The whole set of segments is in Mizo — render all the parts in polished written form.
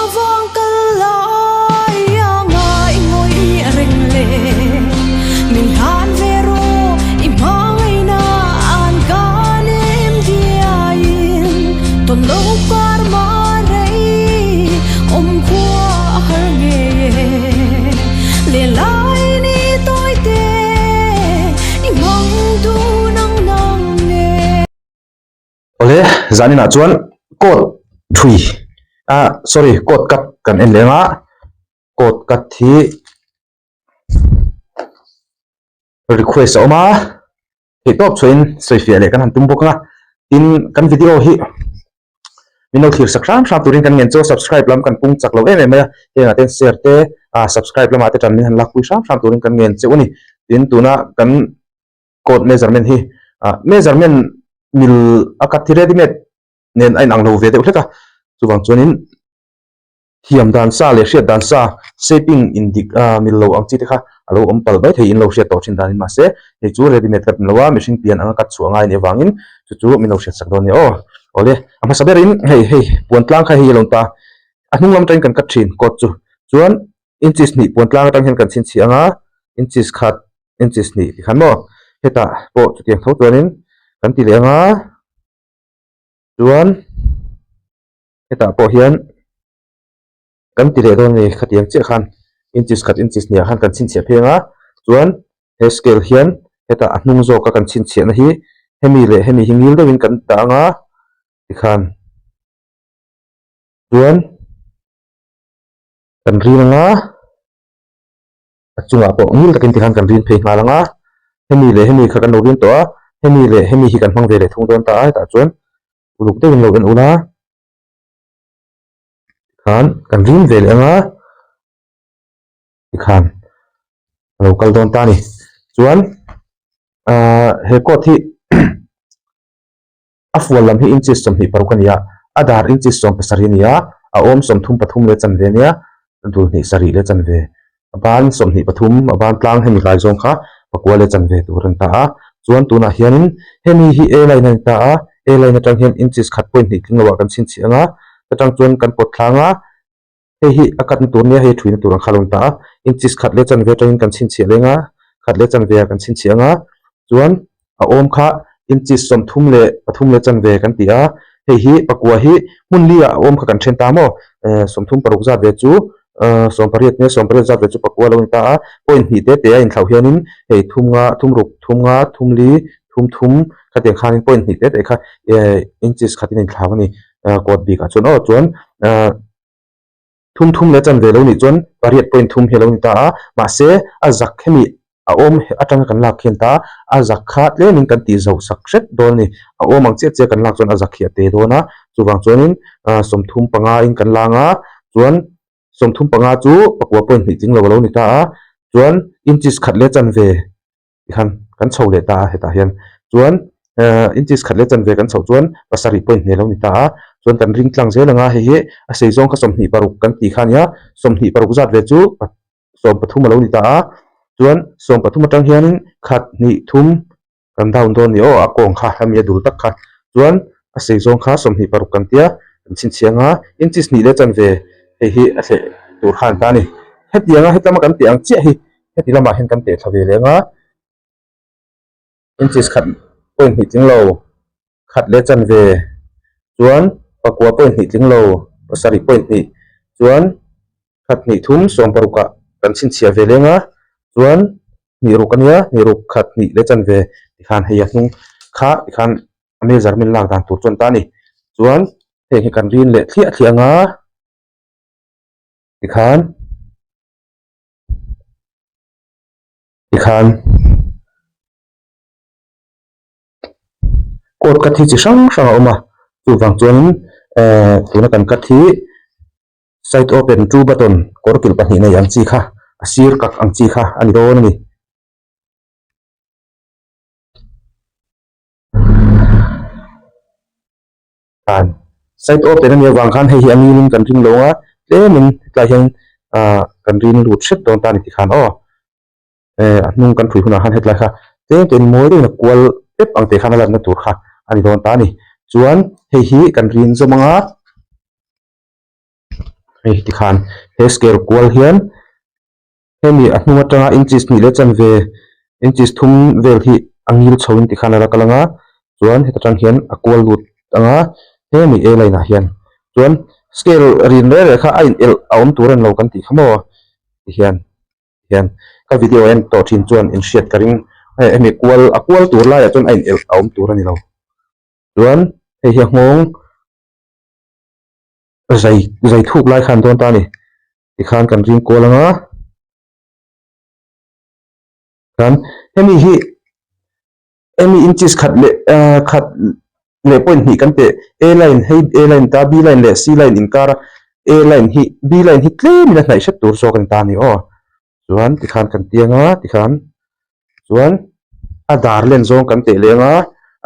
Favang kal lai a ngai ngawih reng le Min hlan ve rawh i hmangaihna an ka nem diaiin Tawn lo kar mah rei awm khua a har ngei e Len lai ni tawi te i hmang dun ang nang nge. Awle, zaninah chuan coat thui ah sorry coat cut kan en leh ang a, coat cut hi request a awm a, theihtawp chhuahin sawifiah leh kan han tum bawk ang a, tin kan video hi min lo thlir sak hram hram turin kan ngen chu subscribe lam kan pung chak lo em em mai a, hengah te share te ah subscribe lamah te tan min han lakpui hram hram turin kan ngen cheu a ni, tin tuna kan. Coat measurement hi ah measurement mil a cut hi ready made nen a inang lo ve deuh hlek a, chuvang chuanin thiam dan sa leh hriat dan sa shaping indik ah mil lo ang chi te kha a lo awm palh mai thei in lo hriat tawh thin danin mahse hei chu ready made cut ni lo a mihring pian anga cut chhuah ngai a nih avangin chu chu min lo hriat sak dawn nia aw. Awle a hmasa berin hei hei puan tlang kha hei a lo ni ta a hnung lam atangin kan cut thin coat chu chuan inches hnih puan tlang atang hian kan chhinchhiah ang a inches khat inches hnih ti khan maw hetah pawh chutiang tho chuanin kan ti leh ang a chuan hetah pawh hian kan ti leh dawn a ni khatiang chiah khan inches khat inches hnih ah khan kan chhinchhiah phei ang a chuan he scale hian hetah a hnung zawk a kan chhinchhiahna hi hemi leh hemi hi ngil deuhin kan dah ang a tikhan chuan kan rin ang a. A chungah pawh ngil takin tikhan kan rin phei nghal ang a, hemi leh hemi kha kan lo rin tawh a, hemi leh hemi hi kan hmang ve leh thung dawn ta a, hetah chuan uluk deuhin lo en ula tikhan kan rin ve leh ang a, tikhan a lo kal dawn ta a ni. Chuan ahh he coat hi a fual lam hi inches 26 a ni a, a dar inches 17 a ni a, a awm 33 leh chanve a nia, a dul hnih sarih leh chanve, a ban 23, a ban tlang hemi hlai zawng kha pakua leh chanve tur a ni ta a, chuan tunah hianin hemi hi A line a ni ta a, A line atang hian inches khat point hnih tling loah kan chhinchhiah ang a, atang chuan kan pawt thlang a, hei hi a katna tur nia hei thuina tur ang kha a lo ni ta a, inches khat leh chanve atangin kan chhinchhiah leng a, khat leh chanve ah kan chhinchhiah ang a, chuan a awm kha inches 33 leh chanve kan ti a, hei hi pakua hi hmun li ah a awm kha kan then ta maw, 36 zat ve chu 18 nia 18 zat ve chu pakua a lo ni ta a, point hnih te te a inthlauh hianin hei thum nga thum ruk thum nga thum li thum thum khatiang khanin point hnih te te kha inches khatin a inthlau a ni. Coat bik ah chuan aw chuan thum thum leh chanve lo nih chuan pariat point thum hi a lo ni ta a, mahse a zak hemi a awm atanga kan lak khian ta a zak kha tlemin kan tih zo sak hret dawn a ni, a awm ang chiah chiah kan lak chuan a zak hi a te dawn a, chuvang chuanin 35 in kan lang a, chuan 35 chu pakua point hnih tling lo a lo ni ta a, chuan inches khat leh chanve tikhan kan chho leh ta a hetah hian chuan ehh inches khat leh chanve kan chhoh chuan pasarih point hne lo ni ta a chuan kan ring tlang zel ang a hei hi a sei zawng kha 26 kan tih kha a nia 26 zat ve chu 13 a lo ni ta a chuan 13 atang hianin khat hnih thum kan down dawn a ni aw a kawng kha hemi a dul tak kha chuan a sei zawng kha 26 kan tia kan chhinchhiah ang a inches hnih leh chanve hei hi a thleh tur kha a ni ta a ni hetianga hetlama kan tih ang chiah hi. Heti lamah hian kan teh thla ve leh ang a, inches khat point hnih tling lo, khat leh chanve chuan pakua point hnih tling lo, pasarih point hnih chuan khat hnih thum 16 ah kan chhinchhiah ve leh ang a, chuan hnih ruk a nia, hnih ruk khat hnih leh chanve tikhan hei a hnung kha tikhan a measurement lak dan tur chuan ta a ni. Chuan heng hi kan rin leh thliah thliah ang a, tikhan. Tikhan coat cut hi chi hrang hrang a awm a chuvang chuanin ehh tuna kan cut hi side open two button kawr kilh pahnih nei ang chi kha a sir kak ang chi kha a ni dawn a ni. Side open a nih avang khan hei hi a ngilin kan ring lo ang a tlemin hetlai hian ah kan rin lut hrep dawn ta a ni tikhan aw eh a hnung kan hrui hunah khan hetlai kha tlem tein mawi deuhin a kual pep ang teh khan a lanna tur kha a ni dawn ta a ni. Chuan hei hi kan rin zawm ang a. Hei tikhan he scale kual hian hemi a hnung atanga inches hnih leh chanve inches thum vel hi a ngil chho in tikhan a la kal ang a chuan heta tang hian a kual lut ang a hemi a line ah hian chuan scale rin reng reng kha a in elh a awm tur a ni lo kan tih kha maw tihian hian ka video en tawh thin chuan in hriat ka ring hei hemi kual a kual tur laiah chuan a in elh a awm tur a ni lo chuan hei hi a nghawng. Zai zai thuk lai khan dawn ta a ni tikhan kan ring kual ang a chuan hemi hi hemi inches khat leh ah khat leh point hnih kan teh a line hei a line ta b line leh c line inkar a a line hi b line hi tlem in a hnaih hret tur zawk a ni ta a ni aw chuan tikhan kan tiang a tikhan chuan a dar len zawng kan teh leh ang a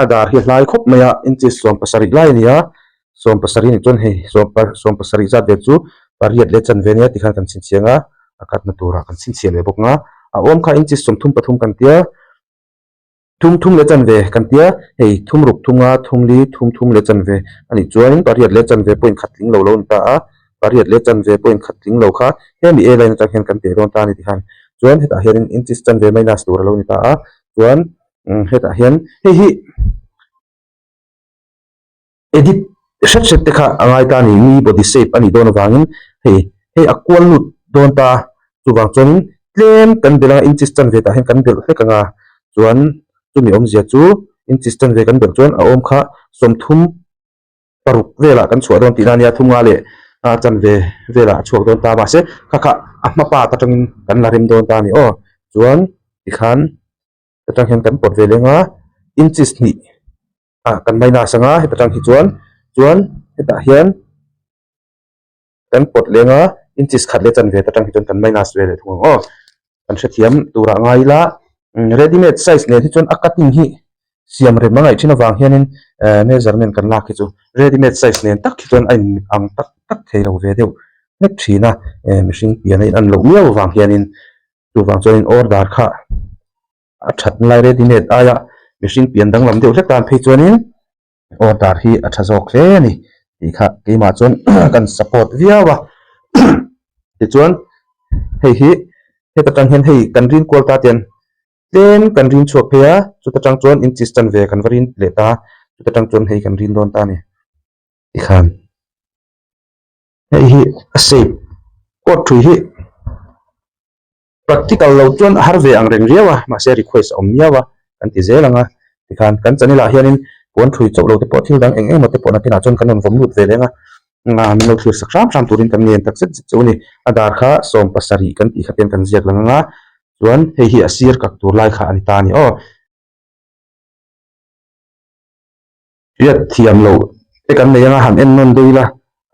a dar hi a hlai khawp mai a inches 70 lai a ni a 70 nih chuan hei 70 zat vel chu pariat leh chanve ania tikhan kan chhinchhiah ang a a katna turah kan chhinchhiah leh bawk ang a a awm kha inches 33 kan tia. Thum thum leh chanve kan tia, hei thum ruk thunga thum li thum thum leh chanve a nih chuanin pariat leh chanve point khat tling lo lo a ni ta a, pariat leh chanve point khat tling lo kha hemi a line atang hian kan teh dawn ta a ni tikhan chuan hetah hianin inches chanve minus tur a lo ni ta a, chuan hetah hian hei hi edit hret hret te kha a ngai ta a ni, mi body shape a nih dawn avangin hei hei a kual lut dawn ta a, chuvang chuanin tlem kan belh anga inches chanve tah hian kan belh hlek ang a, chuan chumi awmzia chu inches chanve kan belh chuan a awm kha 30 paruk velah kan chhuah dawn tihna a nia, thum nga leh chanve velah a chhuak dawn ta mahse kha kha a hma part atangin kan la rem dawn ta a ni aw, chuan tikhan atang hian kan pawt ve leng a inches hnih. ah kan minus ang a heta tang hi chuan chuan hetah hian kan pawt leng a inches khat leh chanve ta tang hi chuan kan minus ve leh thung ang aw kan hrethiam turah ngai ila ready made size nen hi chuan a cutting hi siam rem a ngaih thin avang hianin eh measurement kan lak hi chu ready made size nen tak hi chuan a in ang tak tak thei lo ve deuh hlek thin a eh mihring pian a in an loh miau avang hianin chuvang chuanin order kha. A that lai ready made aia mihring pian danglam deuh hlek tan phei chuanin order hi a tha zawk hle a ni tih kha keimah chuan kan support viau a tichuan hei hi heta tang hian hei kan rin kual ta ten tlem kan rin chhuak phei a chuta tang chuan inches chanve kan va rin leh ta chuta tang chuan hei kan rin dawn ta a ni tikhan hei hi a shape coat thui hi. Practical lo chuan a har ve ang reng riau a, mahse request a awm miau a, kan ti zel ang a. Tikhan kan channel ah hianin puan thui chauh lo te pawh thil dang eng eng emaw te pawh nakinah chuan kan rawn vawm lut ve leng a, min lo thlir sak hram hram turin kan ngen tak zet zet chu a ni. A dar kha 17 kan tih kha ten kan ziak lang ang a, chuan hei hi a sir kak tur lai kha a ni ta a ni aw. Riat thiam loh te kan nei anga han en nawn deuh ila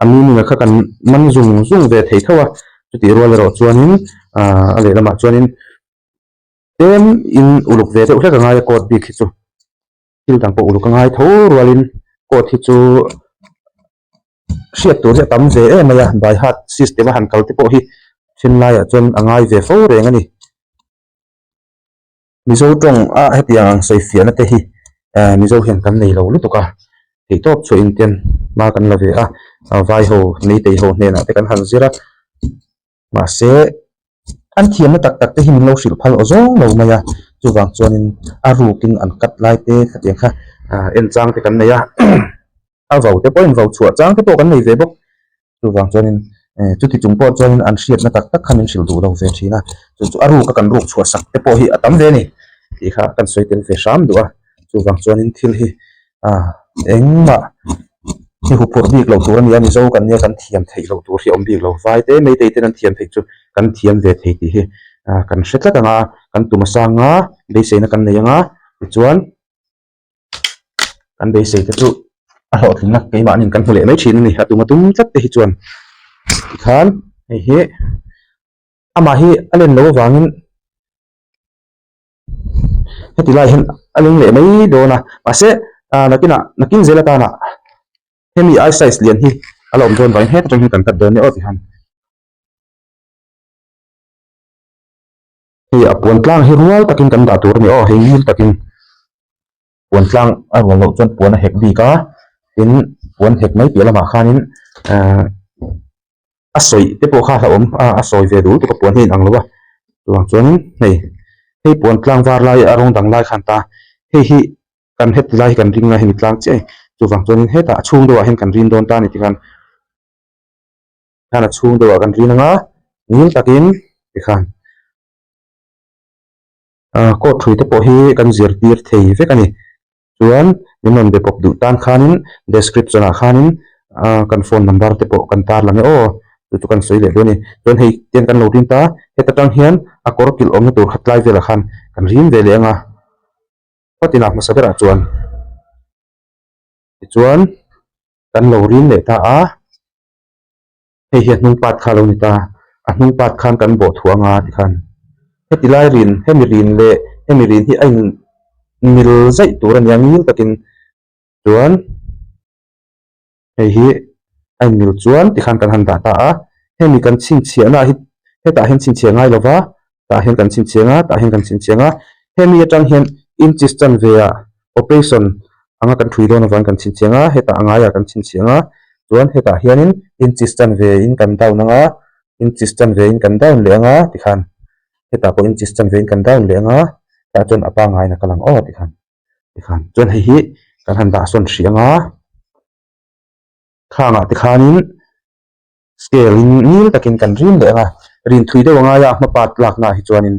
a meaning a kha kan man zung zung ve thei tho a chutih rual erawh chuanin aaa a lehlamah chuanin tlem in uluk ve deuh hlek a ngai a coat bik hi chu thil dang pawh uluk a ngai tho rualin coat hi chu hriat tur hi a tam ve em mai a by heart system a han kal te pawh hi thinlaiah chuan a ngai ve fo reng a ni. Mizo tawng a hetiang ang sawi fiahna te hi eh Mizo hian kan nei lo lutuk a, theihtawp chhuah in ten hma kan la ve a, vai ho meitei ho hnenah te kan han zir a, mahse an thiamna tak tak te hi min lo hrilh phal aw zawng lo mai a, chuvang chuanin a rukin an cut lai te khatiang kha ah en chang te kan nei a, a vau te pawhin vau chhuah chang te pawh kan nei ve bawk. Chuvang chuanin eh chuti chung pawh chuanin an hriatna tak tak kha min hrilh duh lo ve thin a, chu chu a ruk a kan ruk chhuah sak te pawh hi a tam ve a ni tih kha kan sawi tel ve hram duh a, chuvang chuanin thil hi ah engmah hi huphurh bik loh tur a ni a, Mizo kan nia kan thiam theih loh tur hi a awm bik lo, vai te Meitei ten an thiam theih chu kan thiam ve thei tih hi ah kan hre tlat ang a, kan tum a sang a, beiseina kan nei ang a, tichuan. Kan beisei te chu a hlawhtlinna keimahni kan hmu leh mai thin a ni a tum a tum tlat te hi chuan tikhan hei hi amah hi a len loh avangin heti lai hian a leng leh mai dawn a mahse ah nakinah nakin zel atana hemi eye size lian hi a la awm dawn vangin heta tang hian kan cut dawn nia aw tikhan. Hei a puan tlang hi rual takin kan dah tur a ni aw, hei ngil takin puan tlang a rual loh chuan puan a hek bik a, tin puan hek mai piah lamah khanin ahh. A sawi te pawh kha a hlauhawm a, a sawi ve duh lutuk a puan hi a inang lo a, chuvang chuanin hei hei puan tlang var lai a rawng dang lai khan ta hei hi kan heti lai hi kan ring a hemi tlang chiah a ni chuvang chuanin hetah a chhung deuhah hian kan rin dawn ta a ni tikhan khan a chhung deuhah kan rin ang a ngil takin tikhan ah coat hrui te pawh hi kan zirtir thei vek a ni. Chuan min rawn be pawp duh tan khanin description ah khanin ah kan phone number te pawh kan tar lang e aw chu chu kan sawi leh dawn a ni. Chuan hei tiang kan lo rin ta heta tang hian a kawr kilh awmna tur khat lai velah khan kan rin ve leh ang a khaw tinah hmasa berah chuan tichuan kan lo rin leh ta a hei hi a hnung part kha a lo ni ta a hnung part khan kan bawh thuah anga tikhan heti lai rin hemi rin leh hemi rin hi a in mil zaih tur a nia ngil takin chuan hei hi a in mil chuan tikhan kan han dah ta a hemi kan chhinchhiah na hi hetah hian chhinchhiah ngai lova tah hian kan chhinchhiah ang a tah hian kan chhinchhiah ang a hemi atang hian inches chanve ah operation anga kan thui dawn avangin kan chhinchhiah ang a hetah a ngaiah kan chhinchhiah ang a chuan hetah hianin inches chanve in kan down ang a inches chanve in kan down leh ang a tikhan hetah pawh inches chanve in kan down leh ang a tah chuan a pangaiin a kal ang aw tikhan tikhan chuan hei hi kan han dah sawn hrih ang a khangah tikhanin scale in ngil takin kan rin leh ang a, rin thui deuh a ngai a, a hma part lakna ah hi chuanin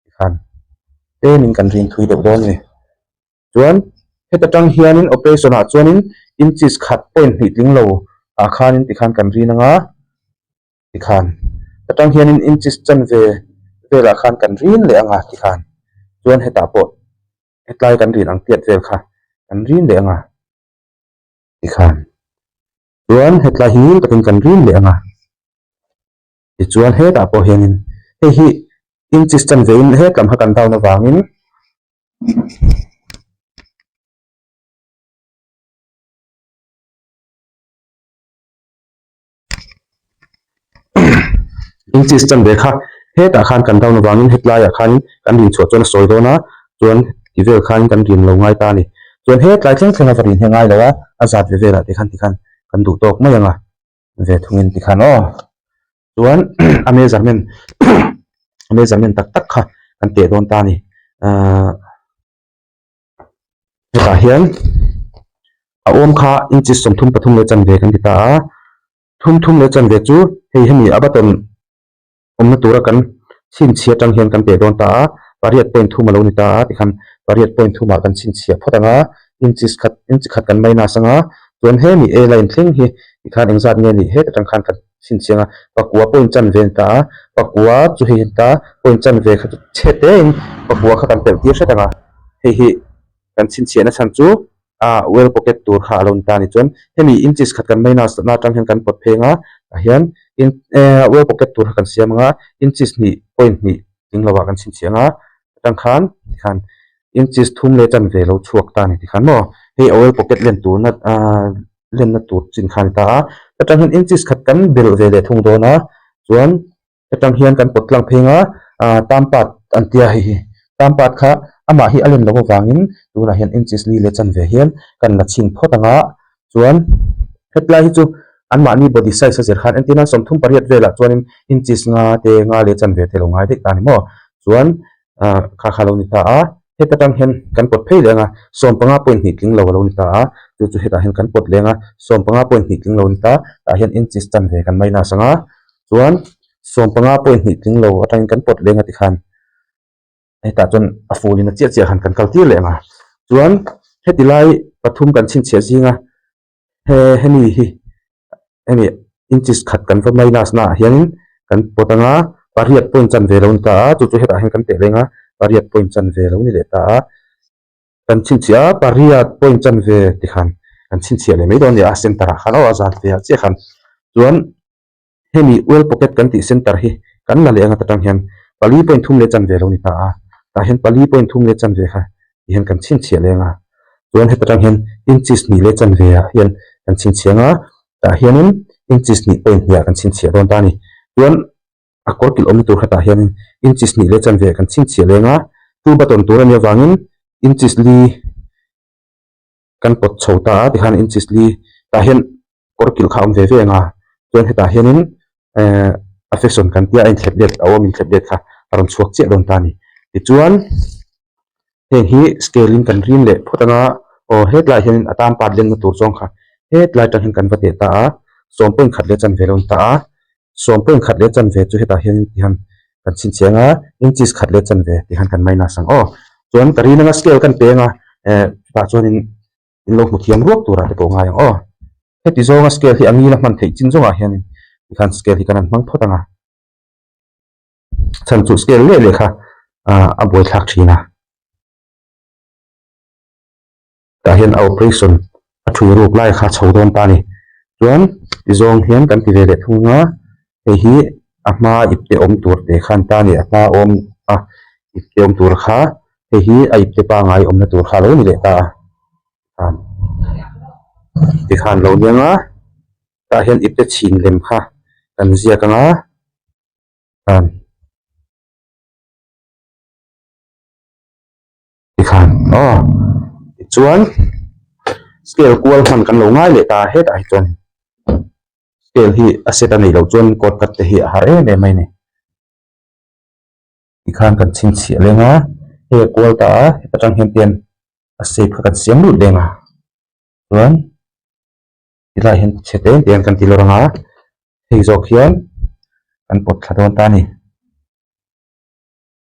tikhan tlemin kan rin thui deuh dawn a ni. Chuan heta tang hianin operation ah chuanin inches khat point hnih tling lo ah khanin tikhan kan rin ang a, tikhan ta tang hianin inches chanve velah khan kan rin leh ang a tikhan chuan hetah pawh hetlai kan rin ang tiat vel kha kan rin leh ang a tikhan. Chuan hetlai hi ngil takin kan rin leh ang a, tichuan hetah pawh hianin hei hi inches chanve in hetlam kha kan down avangin inches chanve kha hetah khan kan down avangin hetlaiah khanin kan rin chhuah chuan a sawi dawn a chuan ti vel khanin kan rin lo ngai ta a ni. Chuan hetlai thleng thleng a va rin hi a ngai lo a, a zat ve velah te khan tikhan kan duh tawk mai ang a, ve thungin tikhan aw. Chuan a measurement a measurement tak tak kha kan teh dawn ta a ni. Ahh hetah hian a awm kha inches 33 leh chanve kan ti ta a, thum thum leh chanve chu hei hemi a button awmna tura kan chhinchhiah atang hian kan teh dawn ta a, pariat point thum a lo ni ta a tikhan pariat point thumah kan chhinchhiah phawt ang a, inches khat inch khat kan minus ang a, chuan hemi A line thleng hi tikhan engzat nge nih het atang khan kan chhinchhiah ang a, pakua point chanve a ni ta a, pakua chu hei a ni ta a, point chanve kha chu chhe tein pakua kha kan pelh tir hret ang a, hei hi kan chhinchhiahna chhan chu ah well pocket tur kha a lo ni ta a ni chuan hemi inches khat kan minus na atang hian kan pawt pheng a tah hian in eh well pocket tur kha kan siam ang a inches hnih point hnih tling lovah kan chhinchhiah ang a atang khan tikhan inches thum leh chanve lo chhuak ta a ni tikhan maw hei a well pocket len turna ah lenna tur chin kha a ni ta a atang hian inches khat kan belh ve leh thung dawn a chuan. Hetang hian kan pawt tlang pheng a, ah tampat an tia hei hi. Tampat kha amah hi a len loh avangin tunah hian inches li leh chanve hian kan la chhin phawt ang a, chuan hetlai hi chu anmahni body size a zir khan entirna 38 velah chuanin inches nga te nga leh chanve te lo ngai daih ta a ni maw? Chuan ah kha kha lo ni ta a, heta tang hian kan pawt phei leh ang a, sawmpanga point hnih tling lo a lo ni ta a, chu chu hetah hian kan pawt leh ang a, sawmpanga point hnih tling lo a ni ta, tah hian inches chanve kan minus ang a. Chuan sawmpanga point hnih tling lo atangin kan pawt leng a tikhan hetah chuan a ful in a chiah chiah khan kan kal tir leh ang a. Chuan heti lai pathum kan chhinchhiah zinga he hemi hi hemi inches khat kan va minus na ah hianin kan pawt ang a, pariat point chanve lo ni ta a, chu chu hetah hian kan teh leng a, pariat point chanve lo ni leh ta a. Kan chhinchhiah a, pariat point chanve tikhan kan chhinchhiah leh mai dawn a ni a, center ah khan aw a zat ve ah chiah khan chuan. Hemi oil pocket kan tih center hi kan la leh anga ta tang hian pali point thum leh chanve lo ni ta a, tah hian pali point thum leh chanve kha ti hian kan chhinchhiah leh anga chuan heta tang hian inches hnih leh chanve ah hian kan chhinchhiah anga tah hianin inches hnih point hnih ah kan chhinchhiah dawn ta a ni. Chuan a kawr kilh awmna tur kha tah hianin inches hnih leh chanve ah kan chhinchhiah leh anga two button tur a nih avangin inches li kan pawt chho ta a tikhan inches li tah hian kawr kilh kha a awm ve ve ang a chuan hetah hianin. Eh a fashion kan tia a inthlep let a awm inthlep let kha a rawn chhuak chiah dawn ta a ni. Tichuan heng hi scale in kan rin leh phawt anga aw hetlai hian a tan pat lenna tur zawng kha hetlai atang hian kan va teh ta a, sawm point khat leh chanve lo ni ta a, sawm point khat leh chanve chu hetah hian tihian kan chhinchhiah anga inches khat leh chanve tihian kan minus ang aw. Chuan ka rin anga scale kan peng a eh chutah chuanin in lo hmu thiam ruak turah te pawh ngai ang aw. Heti zawnga scale hi a ngil a hman theih chin zawngah hianin tikhan scale hi kan han hmang phawt ang a. Chhan chu scale leh leh kha a buaithlak thin a. Tah hian a operation a thui ruk lai kha chho dawn ta a ni. Chuan ti zawng hian kan ti ve leh thung a, hei hi a hma ipte awm tur te khan ta a ni, a hma awm a ipte awm tur kha hei hi a ipte pangai awmna tur kha a lo ni leh ta a. Khan tikhan lo niang a tah hian ipte chhin lem kha kan ziak ang a khan tikhan aw tichuan scale kual hman kan lo ngai leh ta hetah hi chuan scale hi a set a neih loh chuan coat cut te hi a har em em mai a ni. Tikhan kan chhinchhiah leng a hei a kual ta a heta tang hian tian a shape kha kan siam lut leng a chuan tilai hian chhe te te hian kan ti lawr ang a hei zawk hian kan pawt thla dawn ta a ni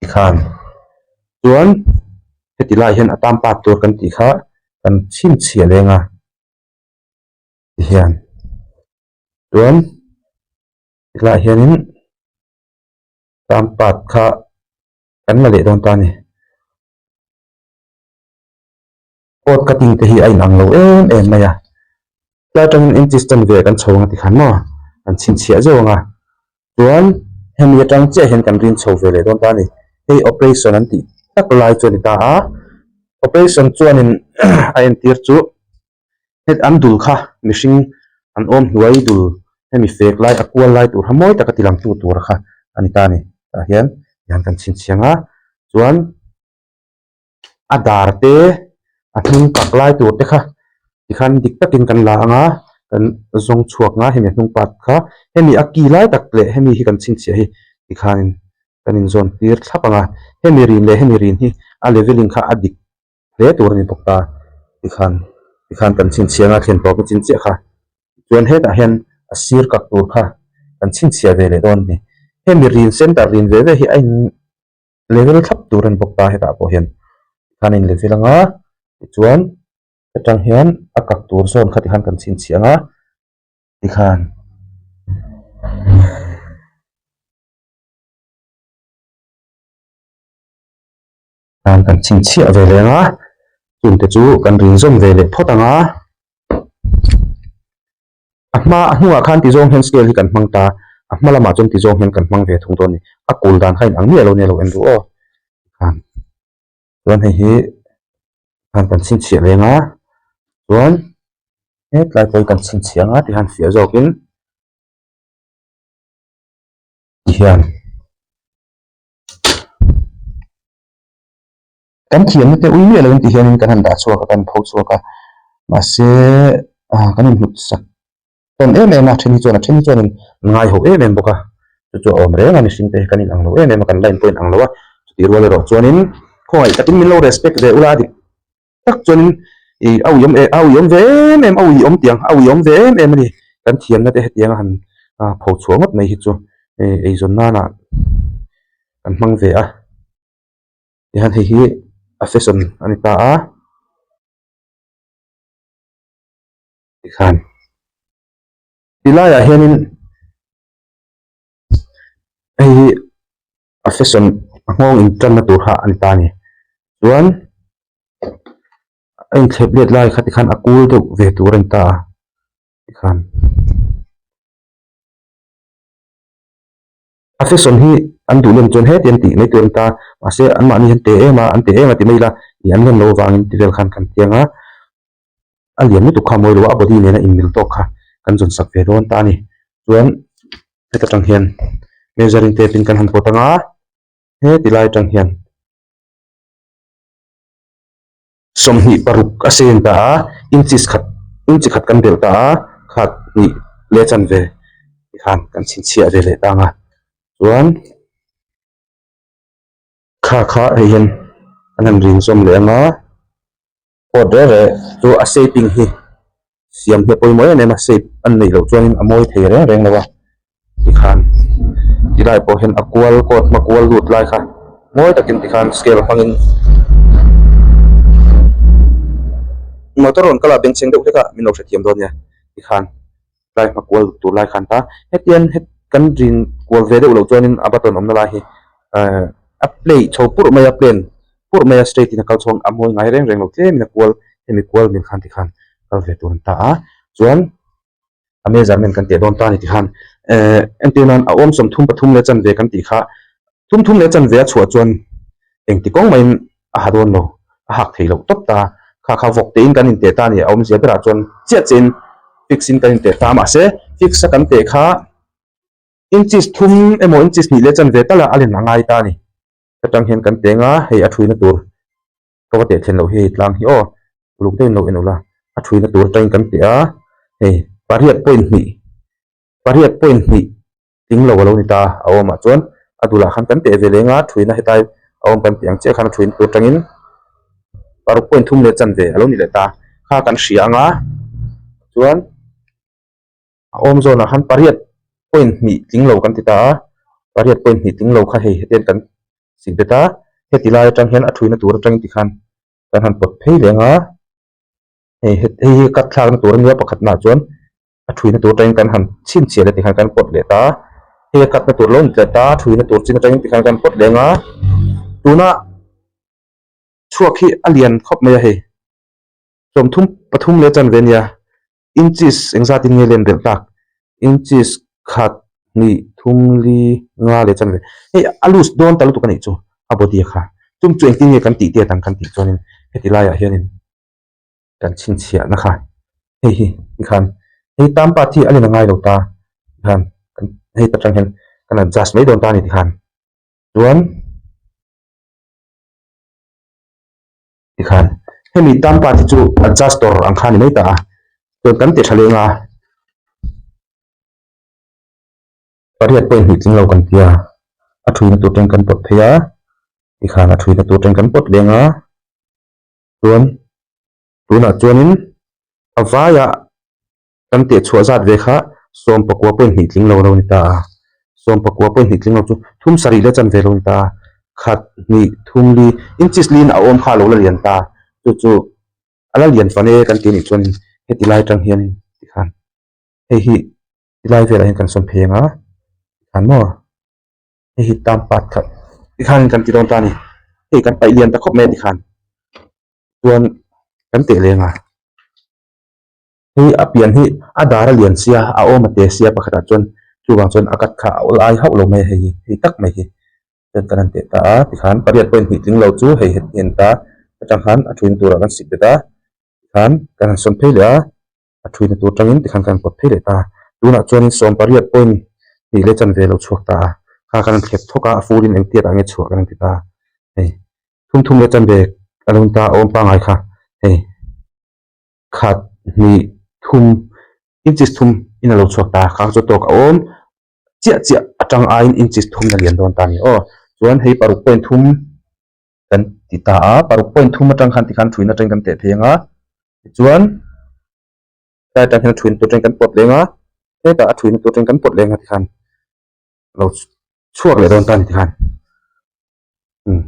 tikhan chuan heti lai hian a tan pat tur kan tih kha kan chhinchhiah leng a tihian chuan tilai hianin. Tan pat kha kan la leh dawn ta a ni. Coat cutting te hi a inang lo em em mai a. Tlai atangin inches chanve kan chho ang a tikhan maw? Kan chhinchhiah zeuh ang a. Chuan hemi atang chiah hian kan rin chho ve leh dawn ta a ni. Hei operation an tih tak lai chu a ni ta a. Operation chuanin a entir chu Het an dul kha mihring an awm hnuai dul hemi fek lai a kual lai tur kha mawi taka ti langtu tur kha a ni ta a ni. Tah hian tihian kan chhinchhiang a chuan a dar te a hnung kak lai tur te kha tikhan dik takin kan la ang a kan zawng chhuak ang a hemi a hnung part kha hemi a ki lai tak leh hemi hi kan chhinchhiah hi tikhanin kan inzawn tir thlap ang a hemi rin leh hemi rin hi a leveling kha a dik hle tur a ni bawk ta tikhan tikhan kan chhinchhiah anga thlen tawp a chin chiah kha chuan hetah hian a sir kak tur kha kan chhinchhiah ve leh dawn a ni hemi rin center rin ve ve hi a in level thlap tur a ni bawk ta hetah pawh hian tikhan a in level anga tichuan atang hian a kak tur zawn kha tikhan kan chhinchhiah anga tikhan. Tan kan chhinchhiah ve leh ang a, chungte chu kan rin zawm ve leh phawt ang a. A hma a hnungah khan tizawng hian scale hi kan hmang ta, a hma lamah chuan tizawng hian kan hmang ve thung dawn a ni. A kul dan kha inang miah lo nia lo en duh aw. Tikhan chuan hei hi khan kan chhinchhiah leh ang a, chuan hetlai pawh hi kan chhinchhiah ang a tikhan fiah zawkin tihian. Kan thiamna te ui miah lo in ti hianin kan han dah chhuak a, kan pho chhuak a, mahse ah kan inhnut sak tawn em em a, then hi chuan a then hi chuanin an ngai ho em em bawk a, chu chu a awm reng a mihring te hi kan inang lo em em a, kan line pawh inang lo a, chutih rual erawh chuanin khawngaih takin min lo respect ve ula a dik tak chuanin ih a ui awm a ui awm ve em em a ui awm tiang a ui awm ve em em a ni kan thiamna te hetiang a han ah pho chhuah ngawt mai hi chu ih eizawn nana kan hmang ve a tihian hei hi a fashion a ni ta a tikhan ti laiah hianin hei hi a fashion a nghawng in tanna tur kha a ni ta a ni chuan a inthlep let lai kha tikhan a kul deuh ve tur a ni ta a tikhan a fashion hi an duh lem chuan heti an tih mai tur a ni ta mahse anmahni hian te em a an te em a ti mai ila ih an lem loh avangin ti vel khan kan tiang a a lian lutuk kha a mawi lo a a body nena inmil tawk kha kan zawn sak ve dawn ta a ni chuan heta tang hian measuring tape in kan han pawt ang a heti lai atang hian 26 a sen ta a inches khat inchi khat kan belh ta a khat hnih leh chanve. Tikhan kan chhinchhiah ve leh tang a chuan kha kha hei hian an han rin zawm leh ang a coat reh reh chu a shaping hi siam hi a pawimawh em em a shape an neih loh chuanin a mawi thei reng reng lo a tikhan tilai pawh hian a kual coat hma kual lut lai kha mawi takin tikhan scale hmangin motor rawn kal a bengchheng deuh hlek a min lo hrethiam dawn nia tikhan. Tlai hma kual tur lai khan ta hetiang het kan rin kual ve deuh loh chuanin a button awmna lai hi ehh a play chho purh mai a plane purh mai a straight in a kal chhuak a mawi ngai reng reng lo tlemin a kual hemi kual mil khan tikhan kal ve tur an ta a chuan a measurement kan teh dawn ta a ni tikhan ehh entir nan a awm sawmthum pathum leh chanve kan tih kha thum thum leh chanve a chhuah chuan engti kawng maiin a ha dawn lo, a hak thei loh tawp ta. Kha kha vawk tein kan inteh ta a ni, a awmzia berah chuan chiah chiahin fix in kan inteh ta a, mahse fix a kan teh kha inches thum emaw inches hnih leh chanve tal a a len a ngai ta a ni. Atang hian kan teng a, hei a thuina tur ka va teh thlen loh hi hei tlang hi aw, uluk deuhin lo en ula, a thuina tur atangin kan teh a, hei pariat point hnih, pariat point hnih. Tling lo a lo ni ta a awmah chuan a dulah khan kan teh ve leng a, thuina hetlai a awm kan tih ang chiah khan a thuin tur tangin paruk point thum leh chanve a lo ni leh ta kha kan hria ang a chuan a awm zawnah khan pariat point hnih tling lo kan ti ta a, pariat point hnih tling lo kha hei hetiang kan sik bet a, heti lai atang hian a thuina tur atangin tikhan kan han pawt phei leng a, hei hei hi cut thlakna tur a nia pakhatnaah chuan. A thuina tur atangin kan han chhinchhiah leh tikhan kan pawt leh ta a, hei a katna tur lo ni tlet ta a, thuina tur chin atangin tikhan kan pawt leh ang a, tuna chhuak hi a lian khawp mai a hei, sawmthum pathum leh chanve a nia, inches engzat in nge len belh tak, inches khat hnih thum li nga leh chanve, hei a loose dawn ta lutuk a nih chu a body a kha, chung chu engtin nge kan tih tet ang kan tih chuanin heti laiah hianin. Kan chhinchhiahna kha hei hi tikhan hei tam part hi a len a ngai lo ta tikhan kan hei ta tang hian kan adjust mai dawn ta a ni tikhan chuan tikhan hemi tam part hi chu adjuster ang kha a ni mai ta a chuan kan ti tha leng a pariat pawhin hnih tling lo kan ti a a thuina tur tang kan pawt phei a tikhan a thuina tur tang kan pawt leng a. Chuan tunah chuanin a vaia kan teh chhuah zat ve kha sawm pakua point hnih tling lo lo ni ta a, sawm pakua point hnih tling lo chu thum sarih leh chanve lo ni ta a, khat hnih thum li inches liin a awm kha a lo la lian ta, chu chu a la lian fan e kan ti anih chuanin heti lai atang hianin tikhan hei hi tilai velah hian kan sawm phei ang a tikhan maw. Hei hi tam part khat tikhan kan ti dawn ta a ni hei kan paih lian ta khawp mai a tikhan chuan kan teh leng a hei a pian hi a dar a lian sia a awm a te sia pakhatah chuan chuvang chuan a cut kha a awl ai hauh lo mai a hei hi hei tak mai hi chuan kan han teh ta a tikhan pariat pawhin hnih tling lo chu hei heti a ni ta atang khan a thuin turah kan sik bet a tikhan kan han sawn phei leh a. A thuina tur tangin tikhan kan pawt phei leh ta a, tunah chuanin sawm pariat point hnih leh chanve lo chhuak ta a, kha kan han thlep thawk a, a full in engtiat ah nge chhuah kan han ti ta a, hei thum thum leh chanve a lo ni ta a, awm pangngai kha hei khat hnih thum inches thum in a lo chhuak ta a, kha chu tawk a awm chiah chiah atang aiin inches thum na lian dawn ta a ni aw, chuan hei paruk point thum kan ti ta a, paruk point thum atang khan tikhan thuina atangin kan teh phei ang a. Tichuan tlai atang hian a thuina tur atangin kan pawt leng a, hetah a thuina tur atangin kan pawt leng a tikhan lo chhuak leh dawn ta a ni tikhan. Umm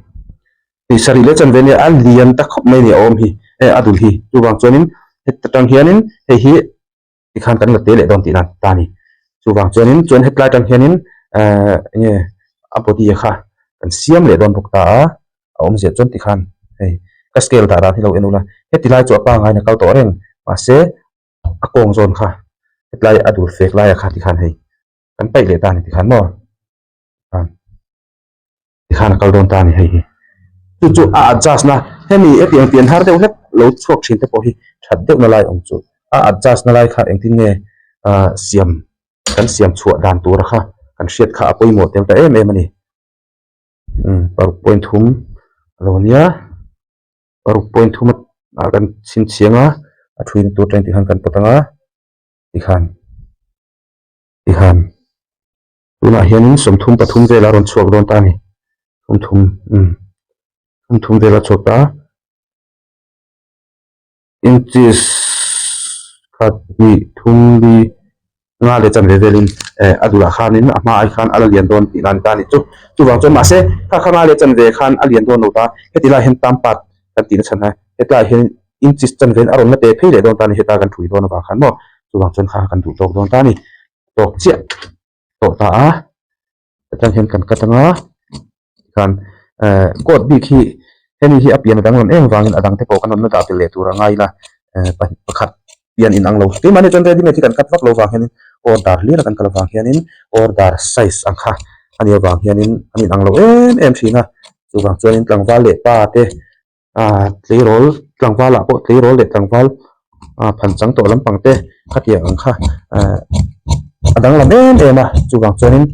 tih sarih leh chanve nia a lian ta khawp mai a ni a awm hi eh a dul hi chuvang chuanin heta tang hianin hei hi tikhan kan la te leh dawn tih nan ta a ni. Chuvang chuanin chuan hetlai atang hianin ehh enge a body kha kan siam leh dawn bawk ta a. A awmzia chuan tikhan hei ka scale dah dan hi lo en ula heti lai chu a pangngai in a kal tawh reng mahse a kawng zawn kha hetlai a dur fek laia kha tikhan hei kan paih leh ta a ni tikhan maw tikhan a kal dawn ta a ni hei hi chu chu a adjust na hemi hetiang pian har deuh hlek lo chhuak thin te pawh hi that deuh na lai awm chu a adjust na lai kha engtin nge ah siam kan siam chhuah dan tura kha kan hriat kha a pawimawh tel ta em em a ni. Umm paruk point thum a lo nia paruk point thum ah kan chhinchhiang a a thuin tur teng tikhan kan pawt ang a tikhan tikhan. Tunah hianin 33 vel a rawn chhuak dawn ta a ni. 30 umm 30 vel a chhuak ta a. Inches khat hnih thum li nga leh chanve velin eh a dulah khanin a hma ai khan a la lian dawn tih nan ta a ni chu. Chuvang chuan mahse kha kha nga leh chanve khan a lian dawn lo ta heti lai hian tam pat kan tihna chhan a hetlaiah hian inches chanve in a rawn la te phei leh dawn ta a ni heta kan thui dawn avang khan maw chuvang chuan kha kan duh tawk dawn ta a ni tawk chiah tawh ta a atang hian kan cut anga tikhan eh coat bik hi hemi hi a pian a danglam em vangin a dang te pawh kan rawn la dah tel leh tur a ngai ila eh pakhat pian inang lo keimahni chuan ready made hi kan cut vak lo vang hianin order hlir a kan kal avang hianin order size ang kha a nih avang hianin an inang lo em em thin a chuvang chuanin tlangval leh pa te ah tleirawl tlangval ah pawh tleirawl leh tlangval ah phan chang tawh lampang te khatiang ang kha ah a danglam em em a chuvang chuanin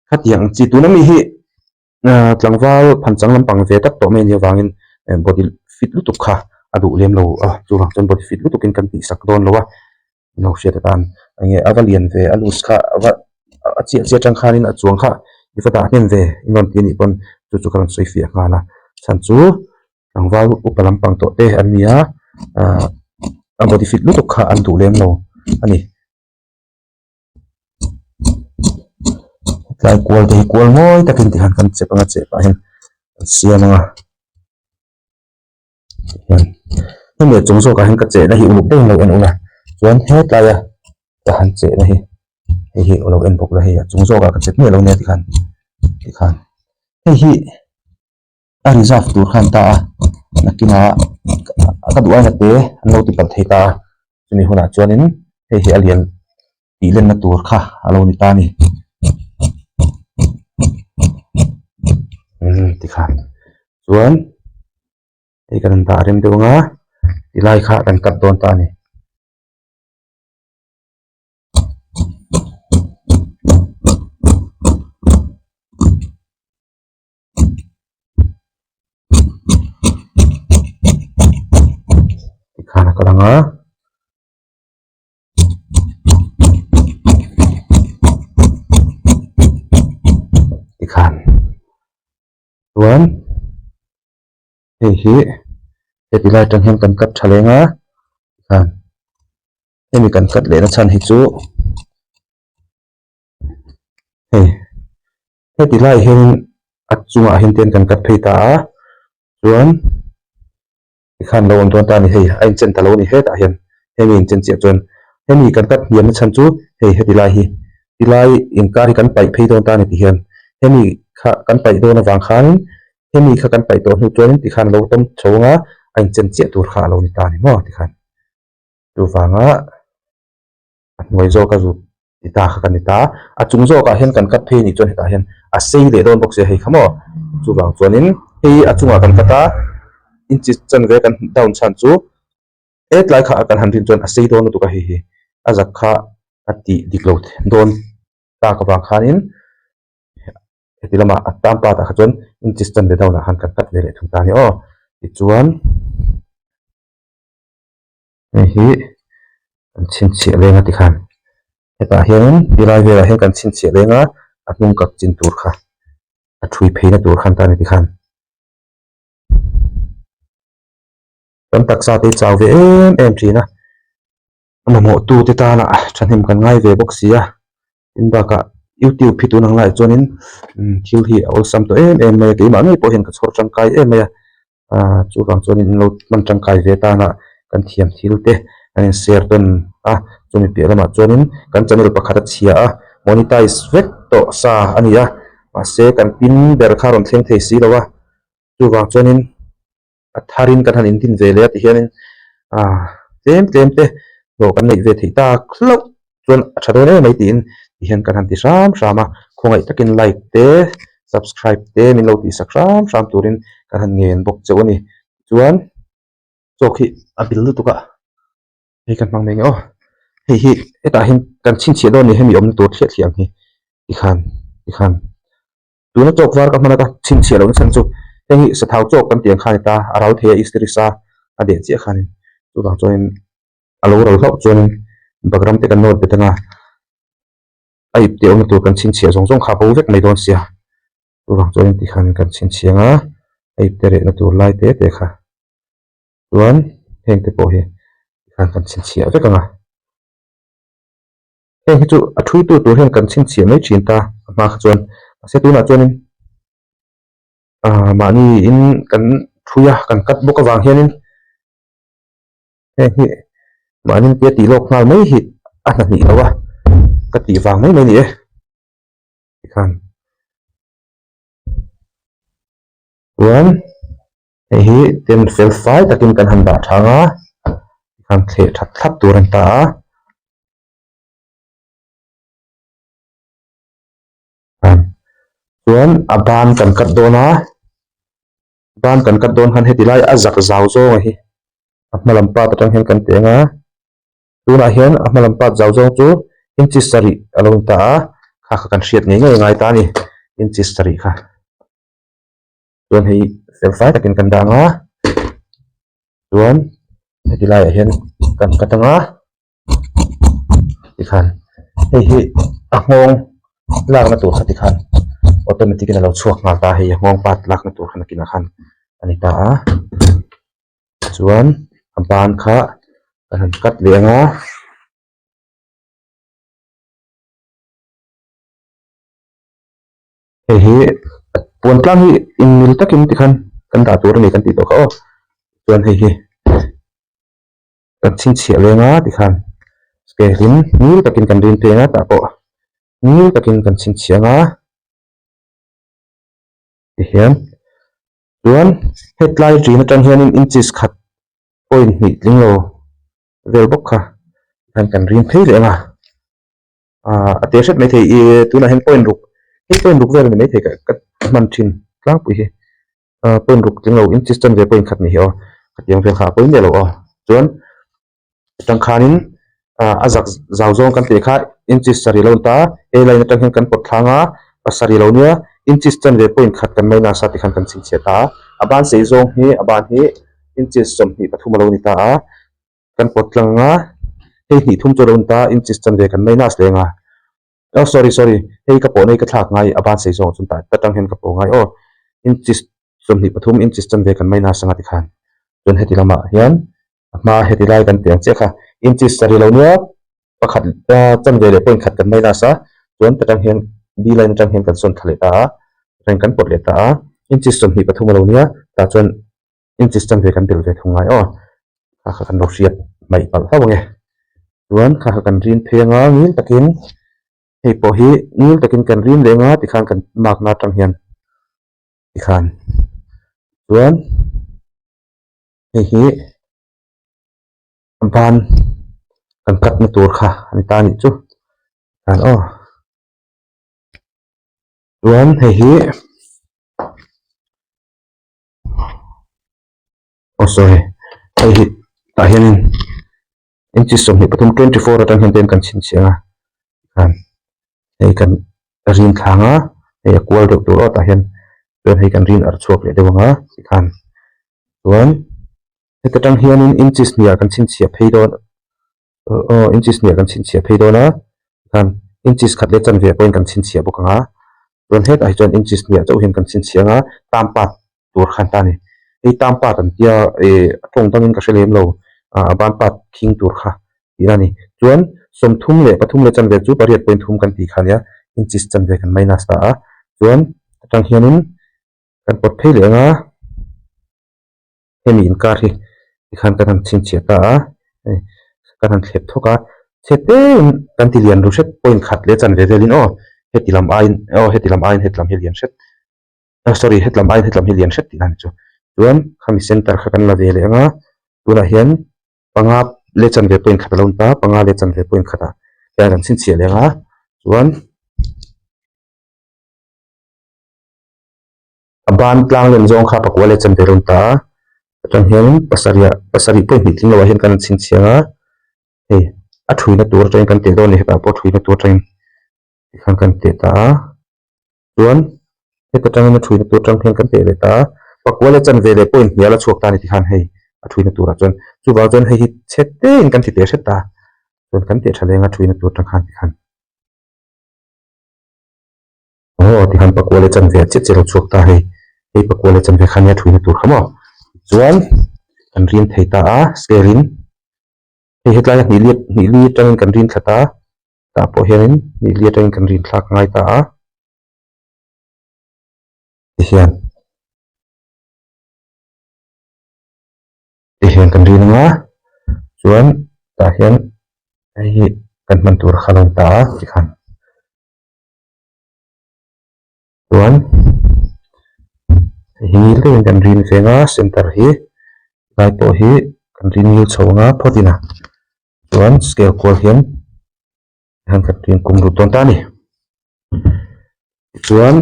khatiang ang chi tuna mi hi ah tlangval phan chang lampang ve tak tawh mai a nih avangin body fit lutuk kha a duh lem lo a chuvang chuan body fit lutuk in kan tih sak dawn lo a lo hriat atan enge a va lian ve a loose kha a va a chiah chiah atang khanin a chuang kha i va dah hnem ve i rawn ti anih pawn chu chu ka rawn sawi fiah nghal a chhan chu tlangval upa lampang tawh te an ni a ahh a body fit lutuk kha an duh lem lo a ni. Tlai kual te hi kual mawi takin tikhan kan chep anga chep ah hian an siam anga. Hian hemi a chung zawkah hian ka chehna hi uluk deuhin lo en ula chuan hetlai a ka han chehna hi hei hi lo en bawk la hei a chung zawkah ka chet miah lo nia tikhan tikhan hei hi a reserve tur khan ta a nakinah ka duh aina te an lo ti palh thei ta a chumi hunah chuanin hei hi a lian tih lenna tur kha a lo ni ta a ni umm tikhan chuan. Hei kan dah rem deuh anga tilai kha kan cut dawn ta a ni. Tikhan a kal anga. Tikhan chuan. Hei hi heti lai atang hian kan cut tha leng a tikhan hemi kan cut lehna chhan hi chu hei heti lai hianin a chungah hian te kan cut phei ta a chuan tikhan lo awm dawn ta a ni hei a inchen ta lo a ni hetah hian hemi inchen chiah chuan hemi kan cut hniamna chhan chu hei heti lai hi tilai inkar hi kan paih phei dawn ta a ni tihian hemi kha kan paih dawn avang khanin Hemi kha kan paih tawh hnu chuanin tikhan lo tawm chho anga a inchen chiah tur kha a lo ni ta a ni maw tikhan. Chuvanga a hnuai zawka zut ti ta kha ka ni ta. A chung zawkah hian kan cut phei anih chuan hetah hian a sei leh dawn bawk sia hei kha maw. Chuvang chuanin hei a chungah kan cut a, inchi chanve kan down chhan chu hetlai kha kan han rin chuan a sei dawn lutuk a hei hi a zak kha a tih dik lo dawn tak avang khanin Heti lamah a tan part ah kha chuan inches chanve down ah khan kan cut ve leh thung ta a ni aw. Tichuan hei hi kan chhinchhiah leng a tikhan hetah hianin tilai velah hian kan chhinchhiah leng a a hnung kak chin tur kha a thui pheina tur khan ta a ni tikhan. Kan taksa te hi chau ve em em thin a a mamawh tu te tana thahnem kan ngai ve bawk si a tin bakah youtube hi tun ang laiah chuanin thil hi a awlsam tawh em em mai a keimah ngei pawh hian ka chhawr tangkai em mai a ah chuvang chuanin in lo hman tangkai ve tana kan thiam thil te an in share tawn a chumi piah lamah chuanin kan channel pakhat a chhia a monetize vek tawh sa a ni a mahse kan pin ber kha a rawn thleng thei si lo a chuvang chuanin. a tharin kan han intin ve leh a tihianin ah tlem tlem te hlawh kan neih ve theih tak hlauh chuan a tha dawn em mai tiin tihian kan han ti hram hram a khawngaih takin like te subscribe te min lo tihsak hram hram turin kan han ngen bawk chauh a ni chuan chawk hi a bil lutuk a hei kan hmang mai nge aw hei hi hetah hian kan chhinchhiah dawn a ni hemi awmna tur thliah thliah ang hi tikhan tikhan. Tuna chawk var ka hman a ka chhinchhiah lohna chhan chu heng hi sathau chawk kan tih ang kha a ni ta, a ral thei a istiri sa a deh chiah khanin chuvang chuanin a lo ral hlauh chuanin background te kan nawt bet anga. A ip teh awmna tur kan chhinchhiah zawng zawng kha a bo vek mai dawn sia. Chuvang chuan in tikhan kan chhinchhiah ang a, a ip te rehna tur lai te te kha chuan heng te pawh hi tikhan kan chhinchhiah vek ang a. Heng hi chu a thui tu tur hian kan chhinchhiah mai thin ta a hma kha chuan mahse tunah chuanin ah mahni in kan thui a kan cut bawk avang hianin heng hi mahni tia tih lawk nghal mai hi a hnahnih lo a ka tih vang mai mai a ni e tikhan chuan hei hi ten fel fai takin kan han dah thang a tikhan thleh that thlap tur a ni ta a. Chuan a ban kan cut dawn a ban kan cut dawn khan heti lai a zak zau zawng a hi a hma lam part atang hian kan teh ang a tunah hian a hma lam part zau zawng chu inches sarih a lo ni ta a kha kha kan hriat ngei ngei a ngai ta a ni inches sarih kha chuan hei fel fai takin kan dah ang a chuan heti laiah hian kan cut ang a. Tikhan hei hi a nghawng lakna tur kha tikhan automatic in a lo chhuak nghal ta a hei a nghawng part lakna tur kha nakinah khan a ni ta a chuan a ban kha kan han cut leh ang a. Hei hi puan tlang hi inmil takin tikhan kan dah tur a ni kan tih tawh kha aw chuan hei hi. Kan chhinchhiah leng a tikhan scale in ngil takin kan rin pheng a tah pawh ngil takin kan chhinchhiah ang a tihian chuan hetlai rin atang hianin inches khat point hnih tling lo vel bawk kha tikhan kan rin phei leh ang a ah a te hret maithei ih tunah hian point ruk hei point ruk vel a ni maithei ka hman thin tlangpui hi. ah point ruk tling lo inches chanve point khat ni hi aw khatiang vel kha a pawi miah lo aw chuan atang khanin ah a zak zau zawng kan tih kha inches sarih lo ni ta a line atang hian kan pawt thlang a pasarih lo nia inches chanve point khat kan minus a tikhan kan chhinchhiah ta a a ban sei zawng hi a ban hi inches 23 a lo ni ta a kan pawt tlang a hei hnih thum chu a lo ni ta inches chanve kan minus leng a. Oh sorry sorry hei ka pawh nei ka thlak ngai a ban sei zawng chuan tah ta tang hian ka pawh ngai aw inches 23 inches chanve kan minus anga tikhan chuan heti lamah hian a hma heti lai kan tih ang chiah kha inches sarih lo nia pakhat chanve leh point khat kan minus a chuan ta tang hian b line atang hian kan sawn thla leh ta a reng kan pawt leh ta a inches 23 a lo nia tah chuan inches chanve kan tel ve thung ngai aw kha kha kan lo hriat hmaih palh hlauh ange chuan kha kha kan rin phei anga ngil takin hei pawh hi ngil takin kan rin leh anga tikhan kan mark na atang hian tikhan chuan hei hi a ban kan cut na tur kha a ni ta anih chu tikhan aw chuan hei hi. Oh sorry hei hi tah hianin inches 23 24 atang hian tlem kan chhinchhiah ang a tikhan hei kan rin thlang a hei a kual deuh tur aw tah hian chuan hei kan rin arh chhuak leh deuh ang a tikhan chuan heta tang hianin inches hniah kan chhinchhiah phei dawn aw inches hniah kan chhinchhiah phei dawn a tikhan inches khat leh chanve pawhin kan chhinchhiah bawk ang a chuan hetah hi chuan inches hniah chauh hian kan chhinchhiah ang a tam part tur khan ta a ni hei tam part an tia ih a tawng dangin ka hre lem lo ah a ban part khing tur kha tih a ni chuan 33 leh chanve chu pariat point thum kan tih kha ania inches chanve kan minus ta a chuan atang hianin kan pawt phei leh ang a. Hemi inkar hi tikhan kan han chhinchhiah ta a, hei kan han thlep thawk a, chhe tein kan ti lian ru hret point khat leh chanve velin aw heti lam aiin aw heti lam aiin heti lam hi lian hret ah sorry heti lam aiin heti lam hi lian hret tih dan chu chuan khami center kha kan la ve leh ang a tunah hian panga leh chanve point khat a lo ni ta panga leh chanve point khatah hian kan chhinchhiah leh ang a chuan. A ban tlang len zawng kha pakua leh chanve rawn ta a, atang hianin pasarih ah pasarih pawh hnih tling loh ah hian kan han chhinchhiang a, hei a thuina tur atangin kan teh dawn a ni hetah pawh a thuina tur atangin tikhan kan teh ta a, chuan heta tangin a thuina tur atang hian kan teh leh ta a, pakua leh chanve leh pawh inhnial a chhuak ta a ni tikhan hei a thuina turah chuan chuvang chuan hei hi chhe tein kan ti teh hret ta, chuan kan teh tha leng a thuina tur atang khan tikhan. Aw tikhan pakua leh chanve ah chiah chiah a lo chhuak ta hei hei pakua leh chanve kha nia thuina tur kha maw chuan kan rin thei ta a scale in hei hetlai a hnih li hnih li atangin kan rin thla ta tah pawh hianin hnih li atangin kan rin thlak ngai ta a tihian tihian kan rin anga chuan tah hian hei hi kan hman tur kha a lo ni ta a tikhan. Chuan hei hi ngil deuhin kan rin veng a center hi lai pawh hi kan rin ngil chho ang a phawt in a chuan scale kual hian hian kan rin kum lut dawn ta a ni tichuan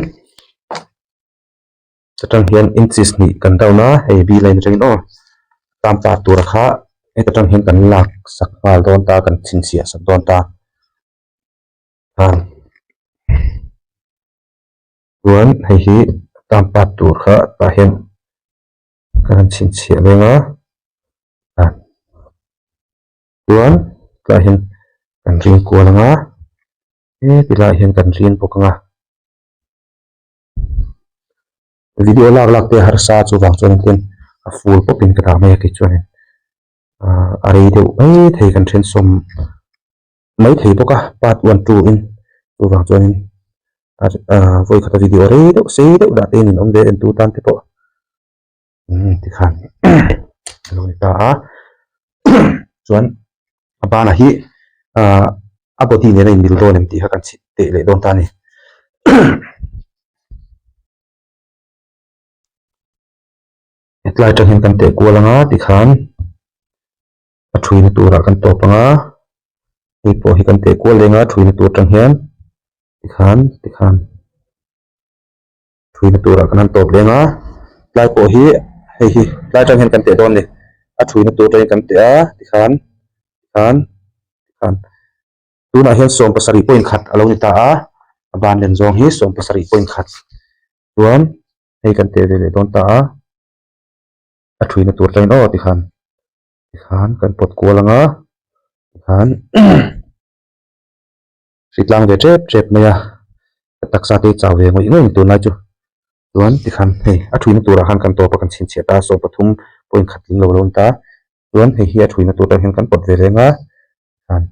atang hian inches hnih kan down a hei b line atangin aw tam par tura kha heta tang hian kan lak sak nghal dawn ta kan chhinchhiah sak dawn ta. Chuan hei hi tam pat tur kha tah hian ka han chhinchhiah leng a chuan tah hian kan ring kual ang a heti lai hian kan rin bawk ang a video lak lak te harsa chuvang chuan a full pawp in ka dah mai a kei chuanin a rei deuh mai thei kan then sawm. Mai thei bawk a part one two in chuvang chuanin ah vawi khata video rei deuh sei deuh dah te in awm ve en tu tan te pawh umm tikhan a lo ni ta a chuan a banah hi ah a body nen a inmil dawn em tih kha kan chhit teh leh dawn ta a ni. Hetlai atang hian kan teh kual ang a tikhan. A thuina turah kan tawp ang a, hei pawh hi kan teh kual leng a thuina tur atang hian tikhan tikhan thuina turah kan han tawp leng a tlai pawh hi hei hi tlai atang hian kan teh dawn a ni a thuina tur atangin kan teh a tikhan tikhan tikhan tunah hian sawm pasarih point khat a lo ni ta a a ban len zawng hi sawm pasarih point khat chuan hei kan teh ve leh dawn ta a a thuina tur atangin aw tikhan. Tikhan kan pawt kual ang a, tikhan hritlang ve tep tep mai a, ka taksa te hi chau ve ngawih ngawih tunlai chu. Chuan tikhan hei a thuina turah khan kan tawp a kan chhinchhiah ta a, 13 point khat tling lo a lo ni ta. Chuan hei hi a thuina tur atang hian kan pawt ve reng a, tikhan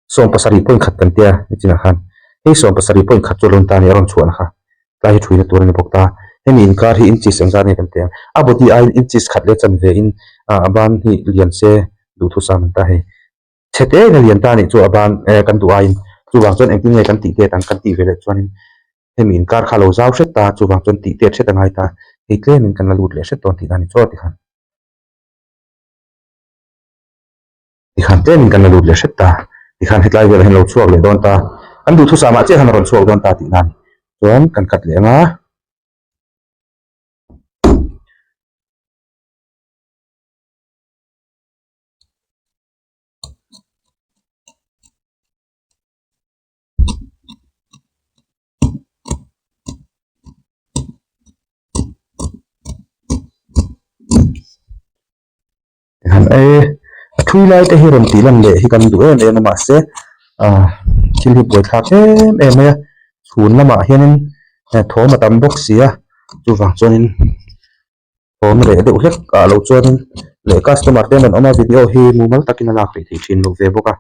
17 point khat kan tia nichinah khan hei 17 point khat chu a lo ni ta a ni a rawn chhuahna kha. Tlai hi thuina tur a ni bawk ta. Hemi inkar hi inches engzat nge kan ti ang? A body aiin inches khat leh chanve in a ban hi lian se duhthusam an ta hei. Chhe te in a lian ta anih chu a ban eh kan duh aiin chuvang chuan engtin nge kan tih tet ang kan tih ve leh chuanin hemi inkar kha a lo zau hret ta chuvang chuan tih tet hret a ngai ta. Hei tlemin kan la lut leh hret dawn tih dan ni chaw tikhan. Tikhan tlemin kan la lut leh hret ta. Tikhan hetlai velah hian lo chhuak leh dawn ta. Kan duhthusam ah chiah khan a rawn chhuak dawn ta tih nan chuan kan cut leh ang a. Han e a thui lai te hi rawn tih lan leh hi kan duh em em a mahse ah thil hi buaithlak em em mai a chhun lamah hianin thawm a tam bawk si a chuvang chuanin thawm reh deuh hlek ah lo chuanin leh customer te an rawn awm a video hi mumal takin a lak theih thin loh ve bawk a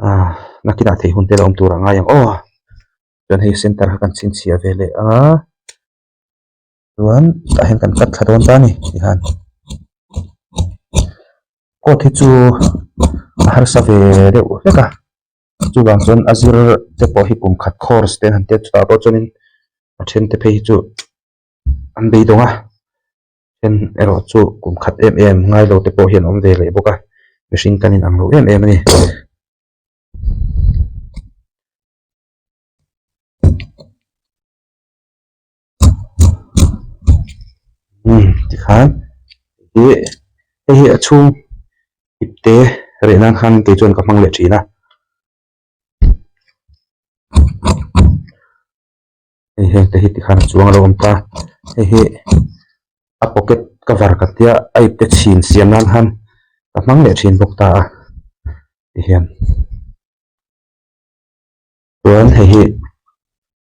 ah nakinah theih hun te la awm tur a ngai ang aw chuan hei center kha kan chhinchhiah ve leh ang a. Chuan tah hian kan cut thla dawn ta a ni tikhan coat hi chu a harsa ve deuh hlek a chuvang chuan a zir te pawh hi kum khat course te an han tia chutah pawh chuanin a then te phei hi chu an beidawng a then erawh chu kum khat em em ngai lo te pawh hi an awm ve leh bawk a mihring kan inang lo em em a ni. Umm tikhan ih hei hi a chhung ip te reh nan khan kei chuan ka hmang leh thin a hei heng te hi tikhan a chuang a lo awm ta hei hi a pocket cover ka tia a ip te chhin siam nan khan ka hmang leh thin bawk ta a tihian chuan hei hi.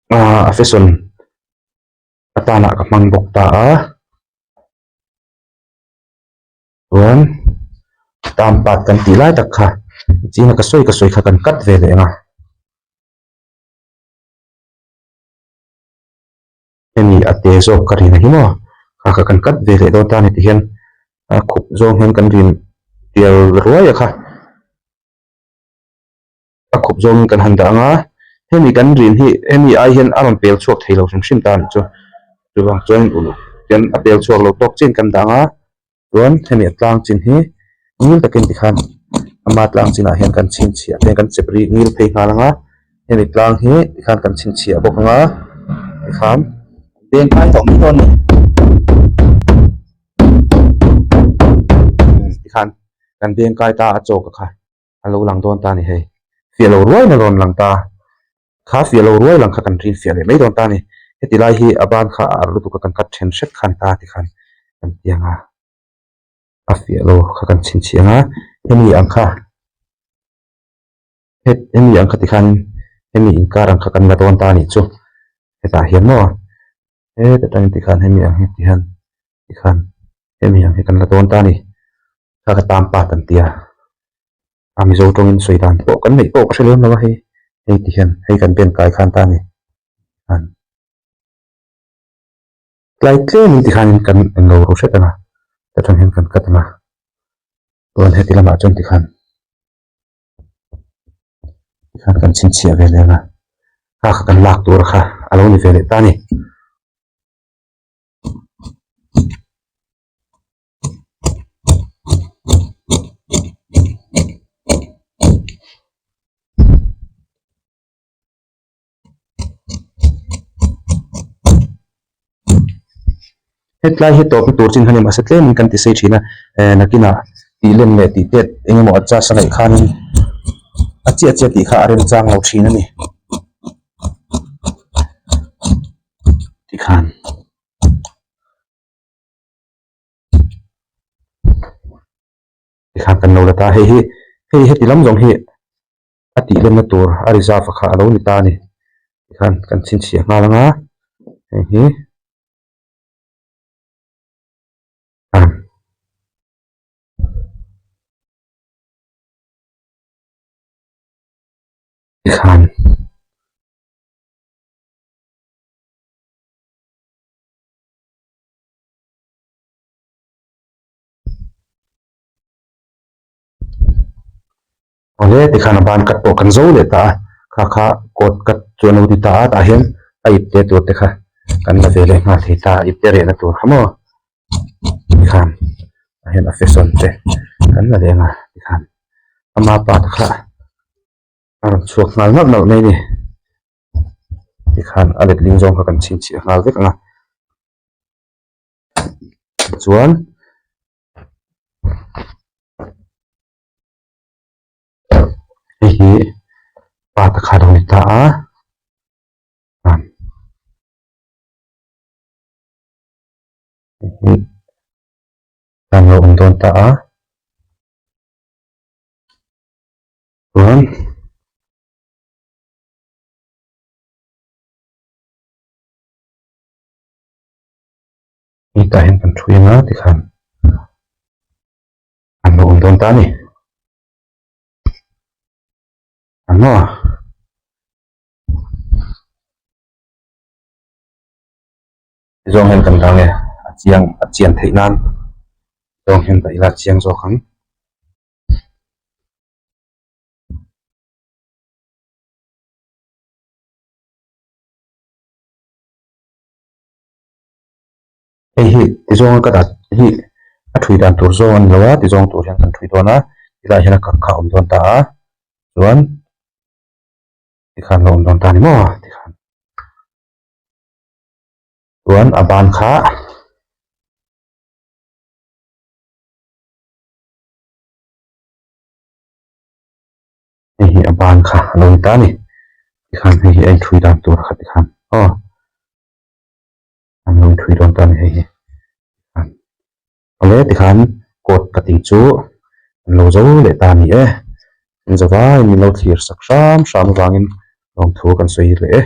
Ahh a fashion atanah ka hmang bawk ta a chuan tam pat kan tih lai tak kha china ka sawi ka sawi kha kan cut ve leh ang a hemi a te zawk ka rin a hi maw kha kha kan cut ve leh dawn ta a ni ti hian a khup zawng hian kan rin pial ruai a kha. A khup zawngin kan han dah ang a, hemi kan rin hi hemi ai hian a rawn pel chhuak thei lo hrim hrim ta a nih chu. Chuvang chuan uluk hian a pel chhuak lo tawk chin kan dah ang a, chuan hemi a tlang chin hi ngil takin tikhan ama tlang chinah hian kan chhinchhiah te kan chep ri ngil phei nghal ang a, hemi tlang hi tikhan kan chhinchhiah bawk ang a, tikhan beng kai tawh mai dawn a ni. Tikhan kan beng kai ta a chaw ka kha. A lo lang dawn ta a ni hei. Fiah lo ruai na rawn lang ta. Kha fiah lo ruai lang kha kan rin fiah leh mai dawn ta a ni. Heti lai hi a ban kha a ar lutuk a kan cut then hret khan ta ti khan kan ti ang a. A fiah lo kha kan chhinchhiah ang a. Hemi ang kha hemi ang kha ti khan hemi inkar ang kha kan la dawn ta a nih chu. Hetah hian maw heta tangin ti khan hemi ang hi ti hian tikhan hemi ang hi kan la dawn ta a ni kha ka tam pat an ti a a mizo tawngin sawi dan pawh kan neih pawh ka hre lem lo a hei hei ti hian hei kan ben kai khan ta a ni an tlai tlemin tikhanin kan englo ru hret ang a ta tang hian kan cut ang a chuan heti lamah chuan tikhan tikhan kan chhinchhiah ve leh ang a kha kha kan lak tur kha a lo ni ve leh ta a ni. Hetlai hi tawpna tur chin kha ni mahse tlemin kan ti sei thin a eh nakinah tih lem leh tih tet eng emaw adjust a ngaih khanin a chiah chiah tih kha a remchang lo thin a ni. Tikhan tikhan kan lo la ta hei hi hei heti lam zawng hi a tih lemna tur a reserve kha a lo ni ta a ni tikhan kan chhinchhiah nghal ang a hei hi tikhan. Awle tikhan a ban cut pawh kan zo leh ta a kha kha coat cut chu an lo ti ta a tah hian a ip te tur te kha kan la ve leh nghal thei ta a ip te rehna tur kha maw tikhan tah hian a fashion te kan la leh ang a tikhan ama pa te kha a rawn chhuak nghal nalh nalh mai a ni. Tikhan a letling zawng kha kan chhinchhiah nghal vek ang a chuan hei hi pa ta kha a lo ni ta a hei hi an lo awm dawn ta a chuan. Hetah hian kan thu eng a tikhan an lo awm dawn ta a ni. An maw? Zawng hian kan dang e a chiang a chian theih nan zawng hian dah ila chiang zawk ang. Hei hi tizawnga ka dah hi a thui dan tur zawng a ni lo a tizawng tur hian kan thui dawn a tilaiah hian a kak kha a awm dawn ta a chuan tikhan a awm dawn ta a ni maw tikhan chuan a ban kha. Hei hi a ban kha a lo ni ta a ni tikhan hei hi a inthui dan tur kha tikhan aw an lo inthui dawn ta a ni hei hi tikhan awle tikhan coat cutting chu an lo zo leh ta a ni e an zavaiin min lo thlir sak hram hram avangin lawmthu kan sawi leh e.